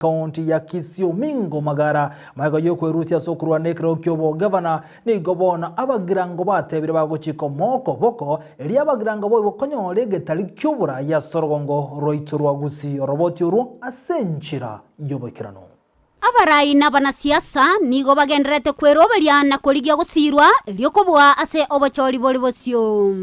County ya Kisii Omingo Magara magega y'okwerusia ase okorwana ekerogo ki'obogavana nigo bono abagirango batebire bagochika omoko boko erio abagirango boigo konyora egetari ki'oboraai ase orogongo rwaito rwa Gusii oroboti orwo ase enchera y'oboikeranu. Abarai na abanasiasa nigo bagendererete kweroberia na korigia gosiirwa erio kobua ase obochori bore bosio.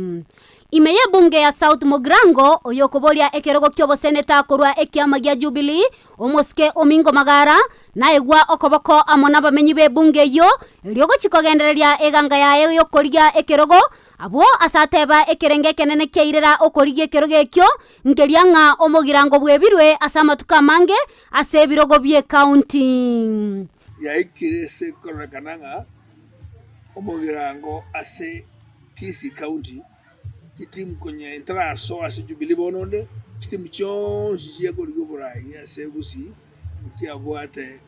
Ime y'ebunge ya South Mugirango, oyokoboria ekerogo ki'oboseneta korwa ekiama gia Jubilee, omosike Omingo Magara, naegwa okoboko amo nabamenyi b'ebunge eyio, erio gochia kogendereria eganga yaye y'okorigia ekerogo, abwo ase ateba ekerengo ekenene kiairera okorigia ekerogo ekio, nkeria ng'a omogirango bwebirwe ase amatuko amange ase ebirogo bi'ecounty. Yaikire ase kororekana ng'a omogirango ase Kisii County, chitimu konya ntarasoa ase Jubilee bono onde, chitimu chionsi chiekorigia oborai ase Gusii nchiabwate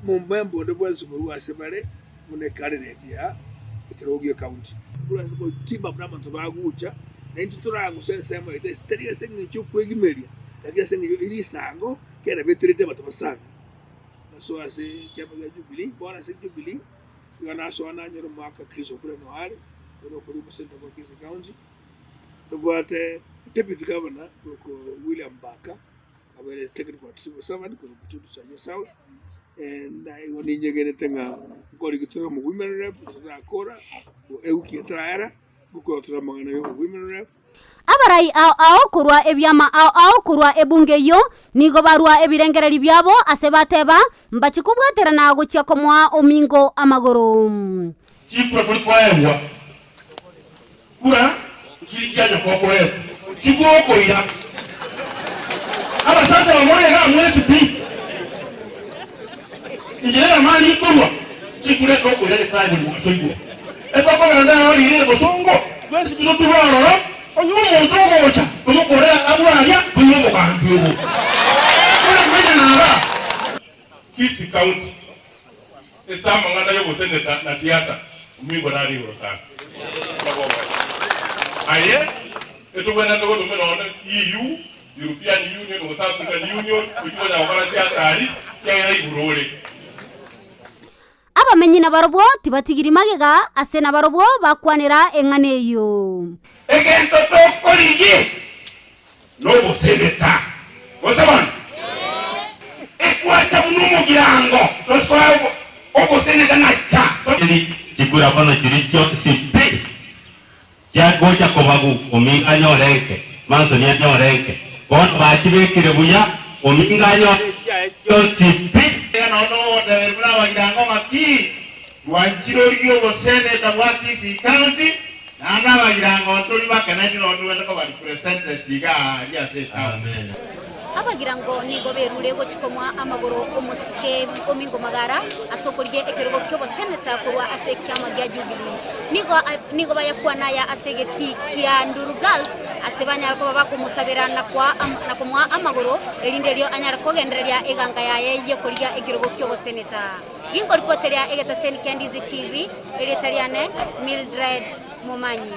momemba onde bwensi korwa ase bare buna ecandidate ya ekerogo gie county. Korwa ase goteam up na abanto bagocha, na intwe torang'use ensemo yaito ase tari ase eng'encho ya okwegimeria, lakini ase eng'encho risango kera beterete abanto basange. Nasoa ase ekiama gia Jubilee, bono ase Jubilee. Iga nasoa nanyora omwaka Chris Obure Noari, ore okoria omosenetor bwa Kisii County, tobwate Deputy Governor korokwa William Mbaka, akabere technical civil servant korwa Kitutu Chache South, na igo ninyegenete ng'a nkorigia tore omo women rep torakora, ewiki etaraera, ngokora tore amang'ana ya women rep. Abarai ao ao korwa ebiama ao ao korwa ebunge eyio nigo barua ebirengererio biabo ase bateba, Mbachie kobwaterana gochia komoa omingo amagoro. Chikura tori koegwa, kura chiri chia nyoko okoegwa, chigwokoira. Abasacha bamore iga mwensi pi, inche nere amani nkorua, chikura etokoira Nyasae bori atoigwe. Etokogenda naro riire bosongo, twensi pi toturwe ororo, onye omonto ogocha tomokorere agwo aria toiwe obogambi obo. Kore manya naba. Kisii County ase amang'ana y'oboseneta na siasa omingo nare igoro sana. Aye etobwenerete gotomera onde EU, European Union gose African Union ochie konya gokora siasa aria ekiagera igoro ore. Abamenyi nabarobwo tibatigiri magega, ase nabarobwo bakwanera eng'ana eyio. Egento tokorigia noboseneta, gose bono? Ekwacha buna omogirango, tosoe oboseneta na cha. Chikura bono chiria chionsi pi chiagocha kobagu, ominga anyore enke, Manson anyore enke. Bono bachibekire buya, ominga anyore echiaye chionsi pi. Iga nonya ogoteberia buna abagirango ng'a ki, twanchire origie oboseneta bwa Kisii County, naende abagirango ntori bakenaini nonya togende koba represented iga aria ase etown. Abagirango nigo berure gochia komoa amagoro omosike Omingo Magara ase okorigia ekerogo ki'oboseneta korwa ase ekiama gia Jubilee. Nigo nigo bayakwana aya ase egetii kia Nduru Girls ase banyare koba bakomosabera na koa na komoa amagoro erinde erio anyare kogendereria eganga yaye y'okorigia ekerogo ki'oboseneta. Ginkoripoteria egetaseni kia Ndizi TV, erieta riane Mildred Momanyi.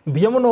Mbuya mono.